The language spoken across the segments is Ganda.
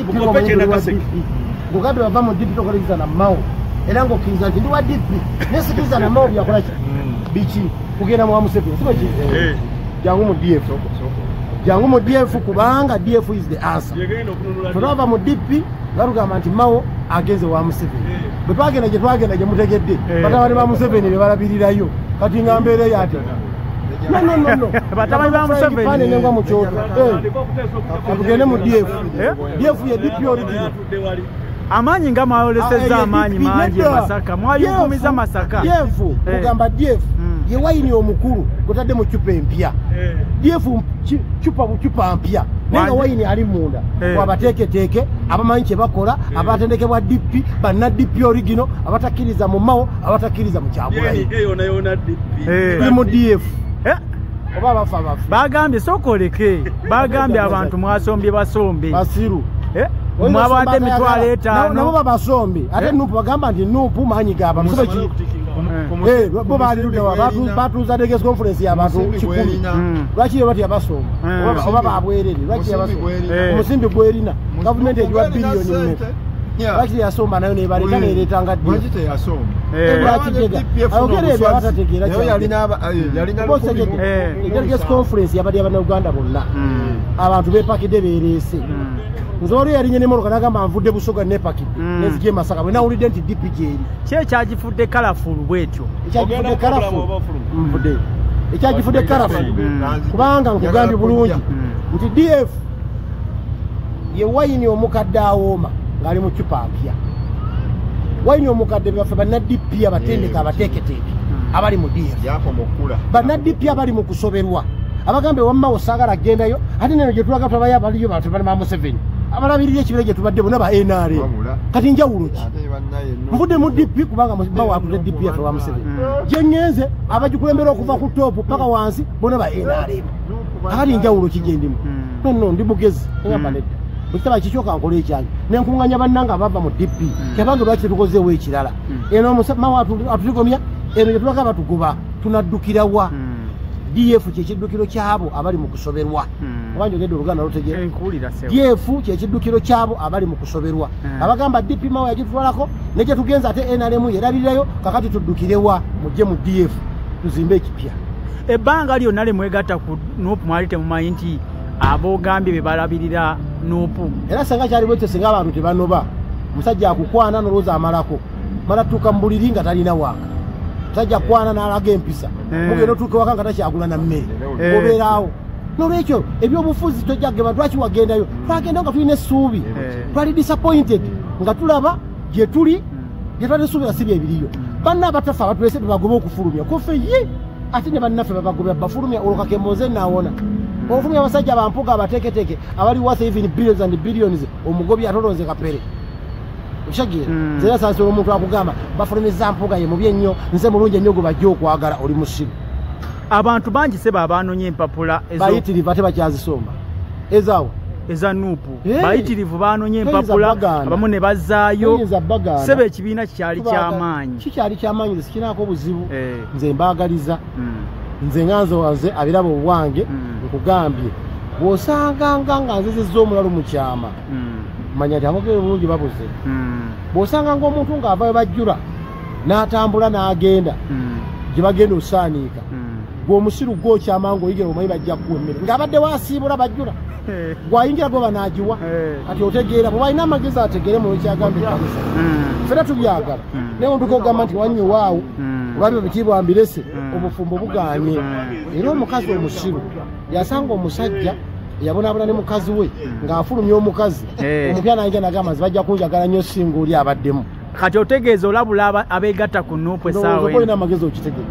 DP wa DP. Ngugambye wava mu DP tokolekeza na Mao. Era ng'okkiriza nti ndi wa DP. Nesikiriza na Mao byakola ki? Biki kugenda mu Museveni. Siba ki? Jangu mu DF. Jangu mu DF kubanga DF is the answer. Tulava mu DP balugamba nti Mao agenze wa Museveni. Bwe twagenda gye twagenda gye mutegedde. Batabani ba Museveni be balabirirayo. Kati nga mbeera yate. No. Batabani ba Museveni. Pane nengwa mu kyoto. Tugende mu DF. DF ye DP original. Amaanyi nga mwayolesezza amaanyi mangi Masaka. Mwayugumiza Masaka. DF kugamba DF ye wayini omukulu gotadde mu cupa empya. DF cupa mu cupa mpya. Nenga wayini ali munda. Wabateeketeeke abamanyi kye bakola, abatendekebwa DP, banna DP original, abatakkiriza mu Mao, abatakkiriza mu Kyagulanyi. Tuli mu DF. Oba bafa bafa. Bagambye sooka oleke. Bagambye abantu mwasombye basombe. Basiru. Mwabadde 5,000. Nabo babasombe. Ate NUP bagamba nti NUP maanyi gaba. Bo balirudde batuuza Delegates Conference y'abantu 1,000. Lwaki bati abasomba? Oba babwerere. Lwaki abasomba? Omusimbi gwerina. Gavumenti egiwa biliyoni mmeka? Lwaki yasomba nayo nebaleka nereetanga ddi? Lwaki teyasomba? Ayogera ebyo abatategeera. Delegates Conference yabadde y'Abannayuganda bonna. Abantu beepakidde beereese. Nze waliwo yalinye n'emmotoka n'agamba nvudde Busoga neepakidde nenzija e Masaka bwe nawulidde nti DP gy'eri. Ki ekyagifudde colourful bw'etyo? Ekyagifudde colourful nvudde. Ekyagifudde colourful kubanga nkugambye bulungi nti DF ye wayini omukadde awooma ng'ali mu cupa mpya. Wayini omukadde baffe banna DP abatendeka abateeketeeke abali mu DF. Banna DP abali mu kusoberwa. Abagambe wamma osaagala gendayo ate neno gye tulaga tulabayo abaliyo bantu bali ba Museveni. Abalabirira ekibiina gye tubadde bonna ba NRM. Kati njawulo ki? Nvudde mu DP kubanga Mao atudde DP yaffe wa Museveni. Gye ŋŋenze abagikulembera okuva ku top paka wansi bonna ba NRM. Akati njawulo ki gye ndimu? No, ndi mugezi. Ngamba nedda. Bwe kitaba kikyo nkola ekyange. Ne nkuŋŋaanya bannange abava mu DP. Kyabange lwaki tetukozeewo ekirala? Eno Mao atuligomya, eno gye tulaga batugoba tunaddukira wa? DF kyekiddukiro kyabo abali mu kusoberwa. Oba njogedde Oluganda lutegeera. DF kyekiddukiro kyabo abali mu kusoberwa. Abagamba DP Mao yagitwalako ne gye tugenza ate NRM yerabirirayo kakati tuddukirewa mujje mu DF tuzimbe ekipya. Ebbanga lyonna lye mwegatta ku NUP mwali temumanyi nti aboogambye be balabirira NUP. Era singa kyali bwekyo singa abantu tebanoba. Omusajja akukwana n'olowooza amalako. Mala tuuka mu buliri nga talina waaka. Musajja kwana n'alaga empisa. Mugenda otuuka waka nga takyagula na mmere. Obeeraawo. N'olwekyo ebyobufuzi tojja kugamba lwaki wagendayo. Twagenda nga tulina essuubi. Twali disappointed nga tulaba gye tuli gye twali tusuubira si bye biriyo. Banna abatafa abatulese bebagoba okufulumya. Kuffe ye ate ne bannaffe babagoba bafulumya olwo Kakembo naawona. Ofulumya abasajja bampuga abateeketeeke abali worth even billions and billions omugobi atolonze kapere. Oshagira nze saasira omuntu akugamba bafulumiza mpuga ye mubi ennyo nze mulungi ennyo gwe bajja okwagala oli musiru. Abantu bangi seba abanonye empapula bayitirivu ate bakyazisomba ezaawo eza NUP. Bayitirivu banonye empapula abamu ne bazzaayo. Seba ekibiina kikyali kyamaanyi. Kikyali kyamaanyi nze sikinaako obuzibu. Nze mbaagaliza. Nze nganze wanze abirabo obwange nkugambye bw'osanganga nga nzezezza omulalu mu kyama manya nti abogere bulungi babuze. Bw'osanga ng'omuntu ng'avayo bajjula n'atambula n'agenda gye bagenda osaaniika gw'omusiru gw'okyama ng'oyigira omanyi bajja kuwa emmere ng'abadde wasiibula bajjula gw'ayingira gwe banaagiwa. Kati otegeera bw'oba alina amagezi ategeere mu ekyagamba ekkanisa. Ffenna tubyagala naye ontuka okugamba nti wannyiwaawo olwabyo bitiibwa mbirese obufumbo bugaanye. Era omukazi omusiru yasanga omusajja yabonaabona ne mukazi we ng'afulumya omukazi omupya n'ayingira n'agamba nti bajja kunjagala nnyo singa oli abaddemu. Kati otegeeza olabula abeegatta ku NUP essaawa eno. Olina amagezi okitegeera.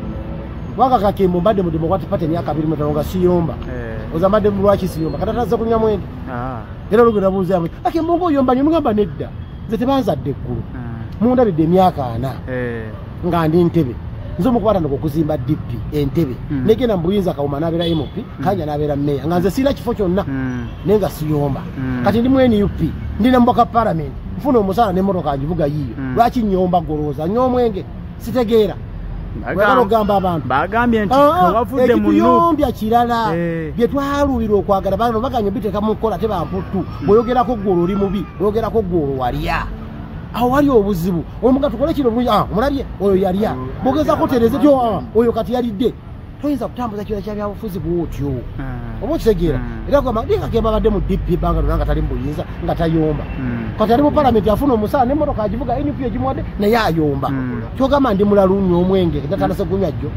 Kubanga Kakembo mbadde mu Democratic Party emyaka 25 nga siyomba. Oza mbadde lwaki siyomba? Kati atazze kunywa mwenge. Era olugero nabuuza mwe, Kakembo ng'oyomba nnyo? Mugamba nedda. Nze tebanzadde eggulo. Mundabidde emyaka 4 nga ndi Ntebe. Nze omu kubatandika okuzimba DP Entebbe. Negenda mu buyinza Kawuma n'abeera MP, Kanja n'abeera meya. Nga nze sirina kifo kyonna naye nga siyomba. Kati ndi mu NUP, ndi na mubaka parliament. Nfuna omusaala n'emmotoka ngivuga yiiyo. Lwaki nnyomba golooza? Nnywa omwenge sitegeera. Oyagala okugamba abantu bagambye nti wavudde mu ekituyombya kirala bye twaluubirwa okwagala bano baganye biteeka mu nkola tebamputtu. Bw'oyogerako ggwolo oli mubi, bw'oyogerako ggwolo walya. Awo wali obuzibu. Omuga tukole kino bulungi, omulabye oyo yalya. Bw'ogezaako otereeze tyo, oyo kati yalidde. Toyinza kutambuza kirala kya byabufuzi bw'otyo. Oba okitegeera. Era kugamba ndi Kakembo abadde mu DP ebbanga lyonna nga tali mu buyinza, nga tayomba. Kati ali mu palamenti afuna omusaala n'emmotoka agivuga NUP egimuwadde naye ayomba. Ky'ogamba ndi mulalu nnywa omwenge natandise kunywa jjo.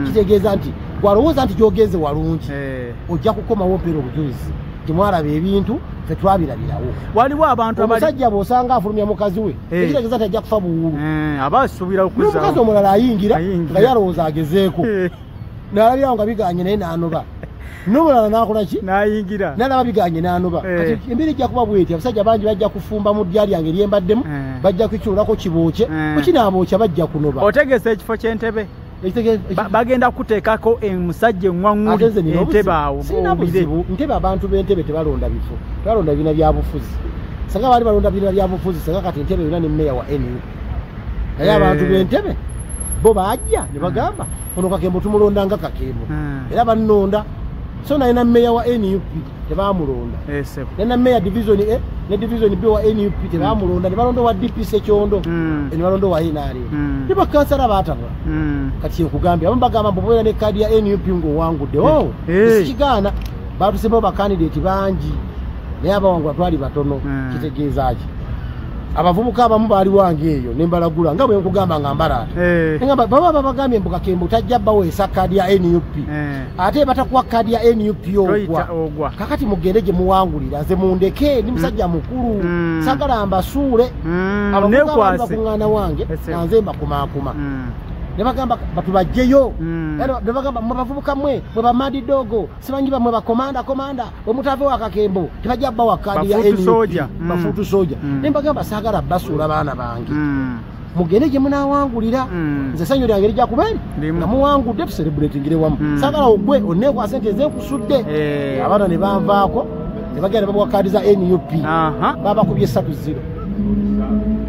Kitegeeza nti gw'alowooza nti gy'ogenze walungi, ojja kukomawo mpeera obujulizi. Timwalaba ebintu ffe twabirabirawo. Waliwo abantu omusajja bw'osanga afulumya mukazi we, ekitegeeza nti ajja kufa buwulu. Aba asuubira okuzzaawo. N'omukazi omulala ayingira nga yalowooza agezeeko. N'alabirawo nga biganye naye n'anoba. N'omulala n'akola ki? N'ayingira. N'alaba biganye n'anoba. Kati embeera ejja kuba bw'eti, abasajja bangi bajja kufumba mu ddya lyange lye mbaddemu, bajja kukikyulako kibookye, bwe kinabookya bajja kunoba. Otegese ekifo ky'entebe? Bagenda kuteekako omusajja eŋŋwaŋŋuli entebe awo. Sirina buzibu, ntebe abantu b'entebe tebalonda bifo, tebalonda bibiina bya bufuzi. Singa baali balonda bibiina bya bufuzi, singa kati entebe yonna ne mmeeya wa NUP. Naye abantu b'entebe bo bajja ne bagamba ono Kakembo tumulonda nga Kakembo. Era bannonda. So nalina mmeeya wa NUP tebamulonda. Nalina mmeeya division A ne division B wa NUP tebamulonda, ne balonda wa DP Sekyondo, ne balonda wa NRM. Ne bakansala baatabula. Kati nkugambye abamu bagamba mbu bw'obeera ne kaadi ya NUP ng'owangudde. Sikigaana, baatusembayo bakandidate bangi naye abawangula twali batono. Kitegeeza ki? Abavubuka abamu baali wange eyo ne mbalagula nga bwe nkugamba nga mbalaata. Ngamba baba babagambye mbu Kakembo tajja baweesa kaadi ya NUP. Ate batakuwa kaadi ya NUP ogwa. Kakati mugende gye muwangulira, nze mundeke ndi musajja mukulu. Saagala mbasuule. Abavubuka abaali bakuŋŋaana wange nga nze mbakumaakuma. Ne bagamba batubajjeyo. Ne bagamba mwe bavubuka mmwe, mwe bamadi dogo, simanyi bammwe bakomanda komanda, bwe mutave wa Kakembo tebajja bawa kaadi ya NUP. Bafuutu soja. Ne mbagamba saagala basuula baana bange. Mugende gye munaawangulira. Nze essanyu lyange lijja kuba eri nga muwangudde tuserebuletingire wamu. Saagala ogwe onneekwase nti nze nkusudde. Abaana ne banvaako ne bagenda ne babawa kaadi za NUP. Babakubye 3-0.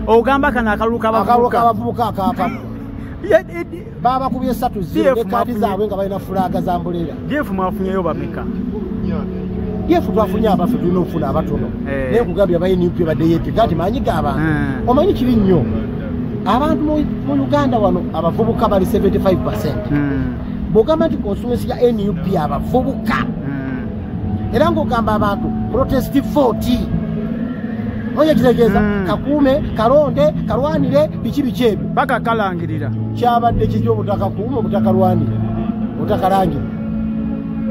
Ogamba kano akalulu k'abavubuka akaakamu. Babakubye 3-0 ne kaadi zaabwe nga balina fulaaga za mbulera. DF mwafunyeyo bameka? DF twafunye abaffe tulina okufuna abatono. Naye nkugambye aba NUP badde yeepiga nti maanyi g'abantu. Omanyi kiri nnyo. Abantu mu Uganda wano abavubuka bali 75%. Bw'ogamba nti constituency ya NUP abavubuka. Era ng'ogamba abantu protest vote. Oye kitegeeza kakuume, kalonde, kalwanire, biki biki ebyo. Paka kalangirira. Kyabadde kiki obutakakuuma, obutakalwanira, obutakalangirira.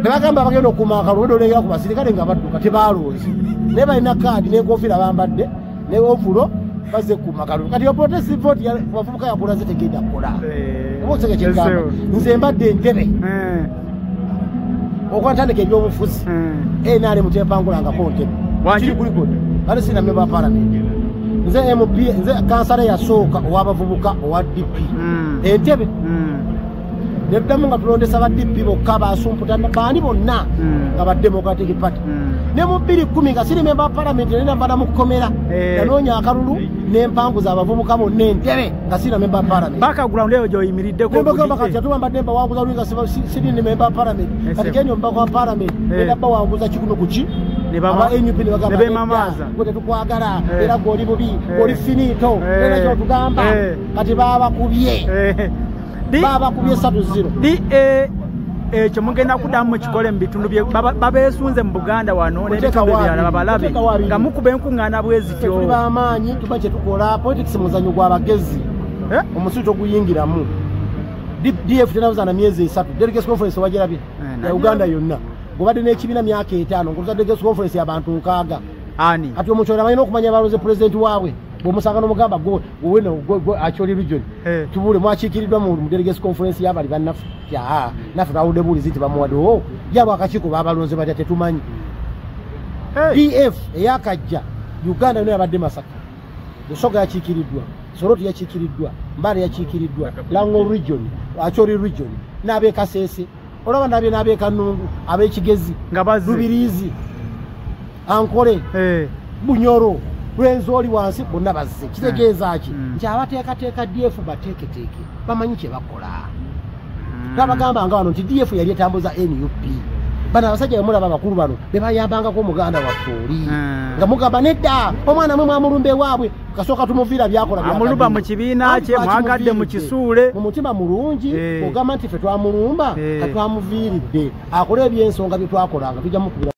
Ne bagamba bagenda okukuuma akalulu, olengera ku basirikale nga badduka tebaalonze. Naye balina kaadi n'enkofiira bambadde ne ovulo bazze kukuuma akalulu. Kati yo protest vote ku bavubuka yakulaze tegenda kukola. Oba oseke kye ngamba. Nze mbadde entebe. Okwatandika ebyobufuzi. NRM tepangulangako ntebe. Kiri kuli gonna. Bali sina member wa parliament. Nze MP, nze kansala yasooka ow'abavubuka owa DP. Entebe. Ne tuddamu nga tulondesa ba DP bokka basumputa baani bonna nga ba Democratic Party. Ne mu 2010 nga siri member wa parliament nena nvada mu kkomera. Nanoonya akalulu n'empanguza abavubuka bonna entebe nga siri member wa parliament. Paka ground eyo gy'oyimiriddeko. Ne mbagamba kati ate mbadde mbawanguza luli nga siri ne member wa parliament. Kati genda omubaka wa parliament ngenda bawanguza kikuno ku ki? Aba NUP ne bagamba gwe tetukwagala, era gw'oli bubi, gw'oli finito, era ky'otugamba. Kati babakubye. Babakubye 3-0. Ekyo mugenda kuddamu mukikole mu bitundu bye babeesunze mu Buganda wano n'ebitundu ebirala babalabe nga mukuba enkuŋŋaana bwe zityo. Tuli b'amaanyi, tuba kye tukola. Politics muzannyo gw'abagezi. Omusiru toguyingiramu. DF tenabuza na myezi 3. Delegates conference wagirabye ya Uganda yonna. Gobadde n'ekibiina myaka 5 ng'otuza delegates conference y'abantu 6. Ani? Kati omukyala balina okumanya balonze pulezidenti waabwe. Bw'omusanga n'omugamba gwe Acholi region. Tubuule mwakiikiriddwa mu delegates conference y'abali bannaffe. Naffe twawudde buulizi nti bamuwadde. Yabo akakiiko baabalonze batya tetumanyi. DF eyakajja Uganda yonna yabadde Masaka. Busoga yakiikiriddwa, Soroti yakiikiriddwa, Mbale yakiikiriddwa, Lango region, Acholi region, n'ab'e Kasese. Olaba n'ab'e Kanungu, ab'e Kigezi, Lubiriizi, Ankole, Bunyoro, Rwenzori wansi bonna bazze. Kitegeeza ki? Nti abateekateeka DF bateeketeeke, bamanyi kye bakola. Twabagambanga wano nti DF yali etambuza NUP. Bano abasajja bemulaba abakulu bano bebayambangako omuganda waffe oli, nga mugamba nedda omwana mwe mwamulumba ewaabwe, kasooka tumuviira byakola. Amulumba mu kibiina kye, mwagadde mu kisuule. Mu mutima mulungi ogamba nti ffe twamulumba, katwamuviiridde akole ebyensonga bye twakolanga, tujja mukubira.